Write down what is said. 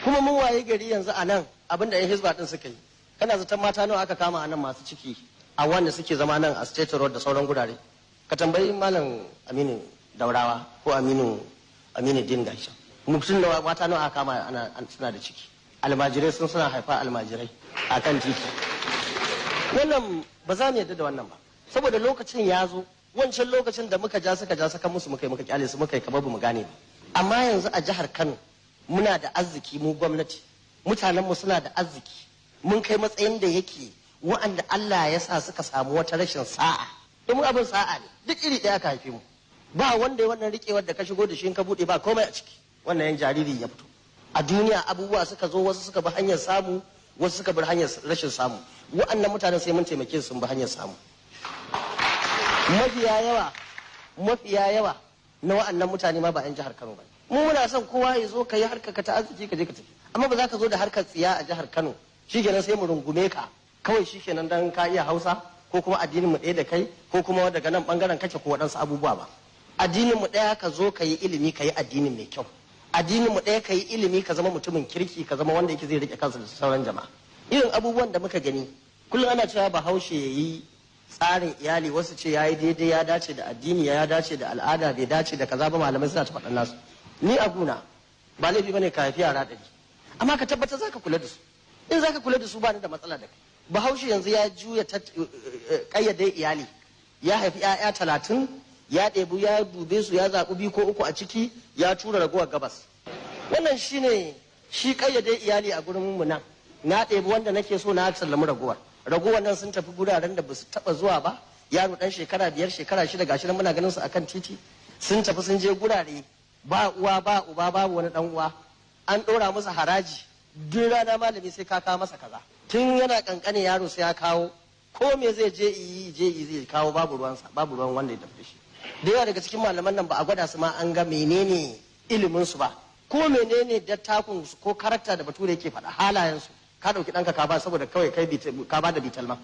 Kuma mun waye gari yanzu a nan abin da 'yan hizba din suka yi. Kana zaton mata nawa aka kama a nan masu ciki a wanda suke zama nan a State Road da sauran gurare? Ka tambayi Malam Aminu Daurawa ko Aminu Din gashi. Mutum nawa, mata nawa aka kama ana suna da ciki? Almajirai suna haifa almajirai a kan titi. Wannan ba za mu yarda da wannan ba, saboda lokacin ya zo. Wancan lokacin da muka ja suka ja saka musu, muka yi muka kyale su, muka yi kamar bamu gane ba. Amma yanzu a jihar Kano muna da arziki, mu gwamnati, mutanenmu suna da arziki. Mun kai matsayin da yake wa'anda Allah ya sa suka samu wata rashin sa'a, domin abin sa'a ne, duk iri ɗaya aka haife mu. Ba wanda ya wannan riƙewar da ka shigo da shi, in ka buɗe ba komai a ciki, wannan yan jariri ya fito a duniya. Abubuwa suka zo, wasu suka bi hanyar samu, wasu suka bi hanyar rashin samu. Wa'annan mutanen sai mun taimake su sun bi hanyar samu. Mafiya yawa, mafiya yawa na wa'annan mutane ma ba 'yan jihar Kano ba. Mu muna son kowa ya zo ka yi harkar ka ta arziki, ka je ka tafi, amma ba za ka zo da harkar tsiya a jihar Kano, shikenan sai mu rungume ka kawai, shikenan dan ka iya Hausa ko kuma addinin mu ɗaya da kai ko kuma daga nan bangaren kake ko waɗansu abubuwa ba. Addinin mu ɗaya, ka zo ka yi ilimi, ka yi addinin mai kyau. Addinin mu ɗaya, ka yi ilimi, ka zama mutumin kirki, ka zama wanda yake zai rike kansa da sauran jama'a. Irin abubuwan da muka gani kullum ana cewa Bahaushe ya yi tsarin iyali, wasu ce ya yi daidai, ya dace da addini, ya dace da al'ada, bai dace da kaza ba. Malamai suna ta faɗan nasu. Ni a guna ba laifi bane ka haifi yara 100, amma ka tabbatar zaka kula da su. In zaka kula da su, ba ni da matsala da kai. Bahaushe yanzu ya juya kayyade iyali, ya haifi 'ya'ya 30, ya ɗebi, ya dube su, ya zaɓi biyu ko uku a ciki, ya tura ragowar gabas. Wannan shine shi kayyade iyali a gurin mu nan. Na ɗebi wanda nake so, na sallami ragowar. Ragowar nan sun tafi guraren da basu taɓa zuwa ba. Yaro ɗan shekara 5, shekara 6, gashi nan muna ganin su akan titi, sun tafi sun je gurare ba uwa ba uba, babu wani ɗan uwa. An ɗora musu haraji duk rana, malami sai ka kawo masa kaza. Tun yana kankane yaro sai ya kawo, ko me zai je yi je yi zai kawo, babu ruwansa, babu ruwan wanda ya tafi da shi. Da yawa daga cikin malaman nan ba a gwada su ma an ga menene ilimin su ba, ko menene dattakun su, ko character da Bature yake faɗa, halayen su. Ka ɗauki ɗanka ka ba saboda kawai kai ka ba da bitalma.